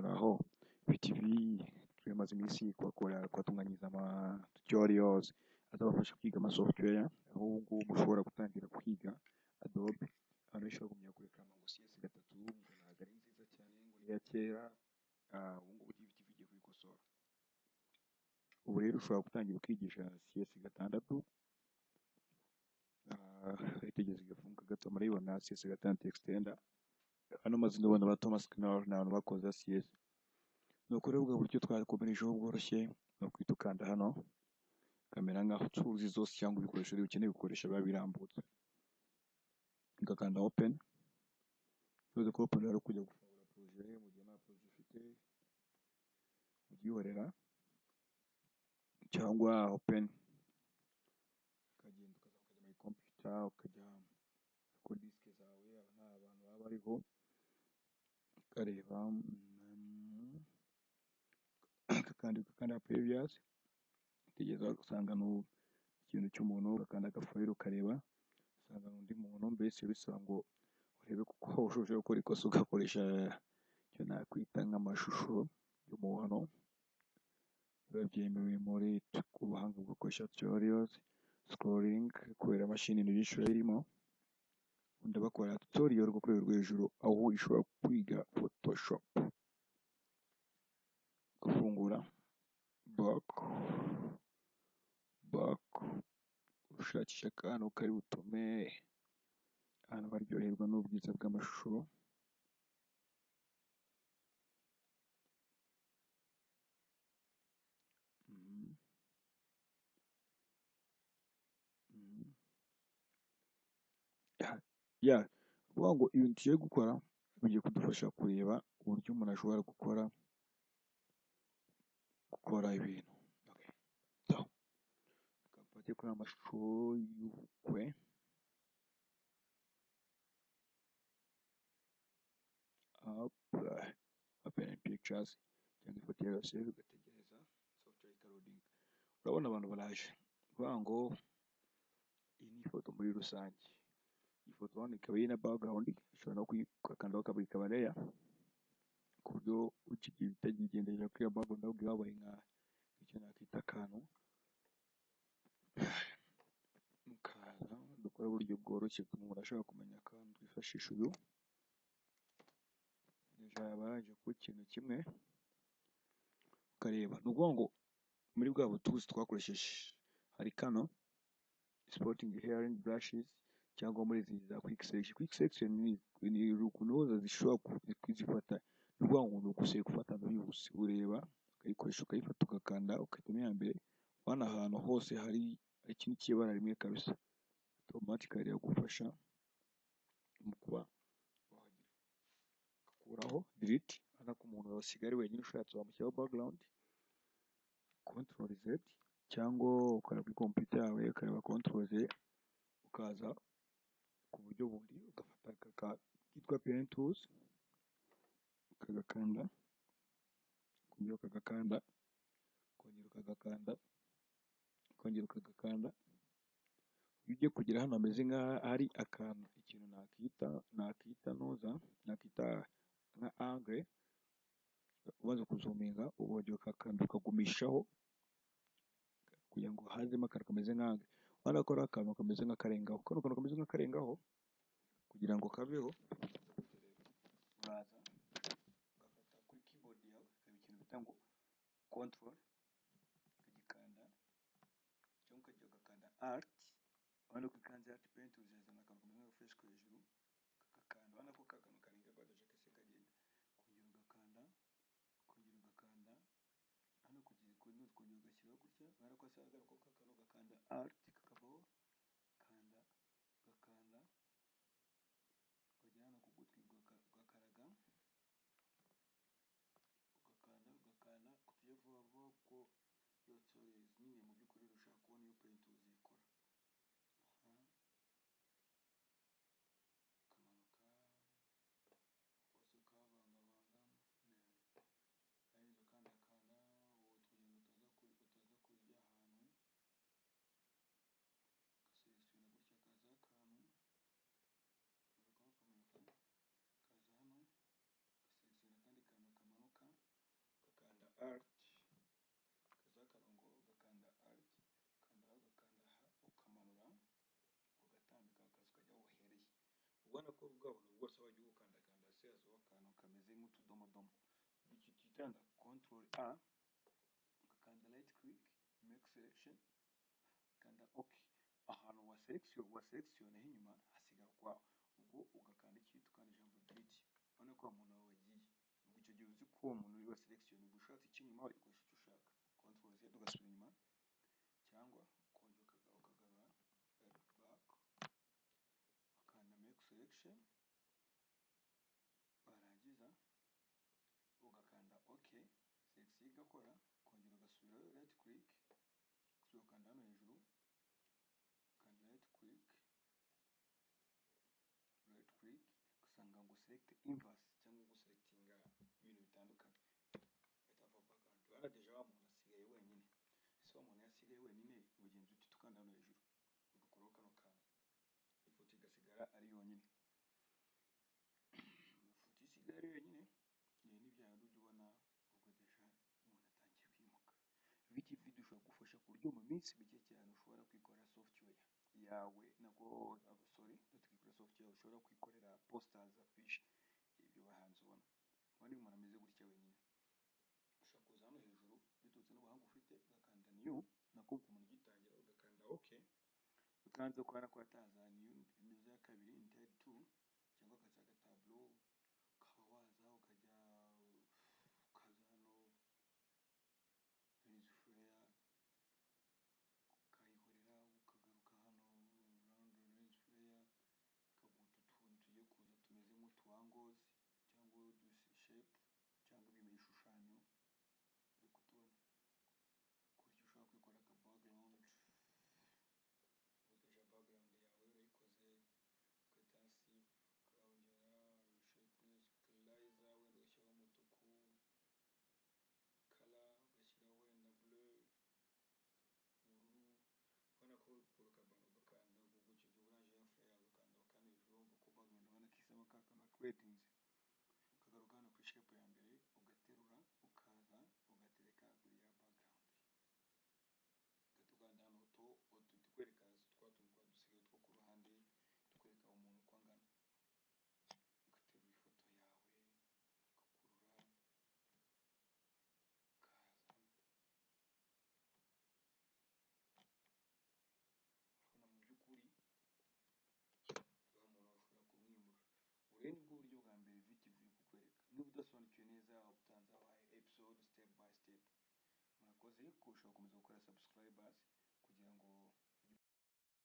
Muraho BTV, tumaze iminsi kubakora kubatunganyiriza ama tutorials azabafasha kwiga ama software, aho ubu ngubu mushobora gutangira kwiga Adobe. Abantu benshi bagumya kureklama ngo CS gatatu ngo ntabwo ari nziza cyane, ngo ni iya kera. Ubu ngubu BTV igiye kubikosora. Ubu rero ushobora gutangira ukigisha CS gatandatu, itegeze igafunguka gato, murayibona CS gatandatu extender. Hano maze ndabona ba Thomas Knoll ni abantu bakoze CS. Nuko rero ubwo buryo twakomerejeho bworoshye ni ukwita ukanda hano, kamera nkaho tools zose cyangwa ibikoresho ukeneye gukoresha biba birambutse, ugakanda open. Umaze ku open rero kujya gufungura projet, mu gihe nta projet ufite ubyihorera, cyangwa open ukagenda ukaza ukajya muri computer, ukajya kuri disk zawe, aba nta bantu baba bariho, ukareba ugakanda previous, utegereza usanga ikintu cy'umuntu, ugakanda agafayiro ukareba usanga undi muntu. Mbese bisaba ngo urebe kuko ushobora gukora ikosa ugakoresha icyo nakwita nk'amashusho y'umuntu. Biba byemewe muri ku buhanga bwo gukoresha tutorials, scrolling kubera mashini ibintu byinshi biba birimo. Ndabakora tutorial rwo ku rwego rwo hejuru aho ushobora kwiga Photoshop, gufungura back back, ushakisha akantu kari butume abantu baryoherwa n'ubwiza bw'amashusho. Ya kuvuga ngo ibintu tugiye gukora bigiye kudufasha kureba uburyo umuntu ashobora gukora ibintu. So reka mfate kuri aya mashusho y'ubukwe. Up, open pictures, cyangwa ifoto yose ugategereza software ikaloadinga. Urabona abantu baraje, kuvuga ngo iyi ni ifoto muri rusange. Iyi foto hano ikaba iri na background, ushobora no kuyikanda ikaba layer, ku buryo utagigendera kuri iyo background, ahubwo wabaye nka icyo nakwita akantu. Mukaza dukora uburyo bworoshye butuma umuntu ashobora kumenya akantu twifashisha. Uyu deja yaba yaje kuba ikintu kimwe, ukareba. Ni ukuvuga ngo muri bwa butuzi twakoresheje hari kano sporting hair brushes, cyangwa muri izi za quick selection. Quick selection ni ukuntu zishobora kuzifata, ni ukuvuga ngo ni uguseka gufata byihuse, ureba ukayikoresha ukayifata ugakanda ugahitamo iya mbere. Hano ahantu hose hari ikintu cy'ibara rimwe kabisa, automatically iragufasha mu kuba wahagira. Ugakuraho delete, urabona ko umuntu wasigaye ari wenyine, ushatse wamushyiraho background, control Z, cyangwa ukora kuri computer yawe ukareba control Z, ukaza ku buryo bundi ugafata aka kitwa pen tools ukagakanda, ukongera ukagakanda, ukongera ukagakanda, ukongera ukagakanda. Iyo ugiye kugera hano hameze nk'aho hari akantu, ikintu nakwita noza, nakwita nka angle, umaze kuzuminga wongera ukakanda ukagumishaho kugira ngo hazemo akantu kameze nka angle. Urabona ko ari akantu kameze nk'akarengaho, kano kantu kameze nk'akarengaho kugira ngo kabeho, uraza ugafata kuri keyboard yawe ukareba ikintu bita ngo control, ukagikanda cyangwa ukajya ugakanda alt. Urabona ko ukanze alt pen tools yazana akantu kameze nka flèche ko hejuru, ukagakanda, urabona ko ka kantu karenga gadaje kase kagenda, ukongera ugakanda, ukongera ugakanda hano kugira ngo ukongera ugashyiraho gutya, urabona ko hasi hagaruka ka kantu, ugakanda alt kakavaho, kanda ugakanda ukagera hano ku gutwi ugakaraga, ugakanda ugakanda tujye vuba vuba kuko iyo tutorials nyine mu by'ukuri ushaka kubona iyo pen tools ikora. Ukamanuka hose ukabangabanga, warangiza ukandakanda kugira ngo utaza kurya ahantu, ugaselekisiona gutya hakaza akantu, ukamanuka ukamanuka, ukaza hano ugaselekisiona akandi kantu kamanuka. bwa buntu bwose wajya ugukandakanda hasi hazaho akantu kameze nk'utudomodomo. Ukanda Control A, ugakanda right click, make selection, ukanda OK. Ahantu wa selection wa selection inyuma hasigara ukwaho. Ubwo ugakanda iki? Tukanda ijambo delete. Urabona ko wa muntu wawe wagiye. Ubwo icyo gihe uzi ko uwo muntu uri wa selection. Ubwo ushatse icy'inyuma wayikoresha icyo ushaka. Control Z ugasubira inyuma, cyangwa ukongera ukagarura back, ukanda make selection, warangiza ugakanda OK, selection igakora. Ukongera ugasubirayo, right click, ugasubira ukanda hano hejuru, ukanda right click, right click, ugasanga ngo select inverse, cyangwa guselectinga ibintu bitandukanye, ahita ava background. Urabona déjà wa muntu asigaye wenyine. Ese wa muntu yasigaye wenyine ubugenzi uti tukanda hano hejuru, ugakuraho kano kantu, ifoto igasigara ari yonyine. Ifoto isigaye ari yonyine. Iyi ni bya bindi ujya ubona. Ubwo déjà umuntu atangiye kwimuka. VTV dushobora gufasha ku buryo mu minsi mike cyane ushobora kwikorera software yawe, nako sorry, tukikorera software, ushobora kwikorera posters, affiche, ibyo bahanzi ubona. Ubundi umuntu ameze gutya wenyine, ushobora kuza hano hejuru biturutse n'ubuhanga ufite, ugakanda new, nako ku muntu ugitangira ugakanda OK. Ukanze ukabona ko hataza new, nizo ya kabiri, instead two, cyangwa ugaca agatableau, ukaba waza ukajya ukaza hano lens flare, ukayihorera, ukagaruka hano round lens flare, ikaguha utu tuntu tugiye kuza tumeze nk'utu angles cyangwa udu shape cyangwa ibishushanyo uri kutubona, ku buryo ushobora kwikora aka background. Ubu déjà background yawe urayikoze, ugahita save, ukongera sharpness, colorizer, wenda ugashyiraho umutuku, color ugashyiraho wenda bleu, ubururu. Ubona ko ukabana ugakanda. Ubwo icyo gihe urangije ya flare yawe, ugakanda bakanda hejuru, wumva ko background ubona ko isaba ka kantu creatinze. Ukagaruka hano kuri shape ya mbere, ugaterura, ukaza ugatereka kuri ya background, ugahita ukanda hano to tukwereka twa tuntu twa dusigaye two ku ruhande, tukwereka umuntu uko angana. Ugaterura ifoto yawe, ugakurura, ukaza. Urabona mu by'ukuri wa muntu washobora kumwimura. Ubu rero nibwo buryo bwa mbere VTV kukwereka. Niba udasobanukiwe neza, ubutanze wabaye episode step by step. Murakoze ko ushobora gukomeza gukora subscribers.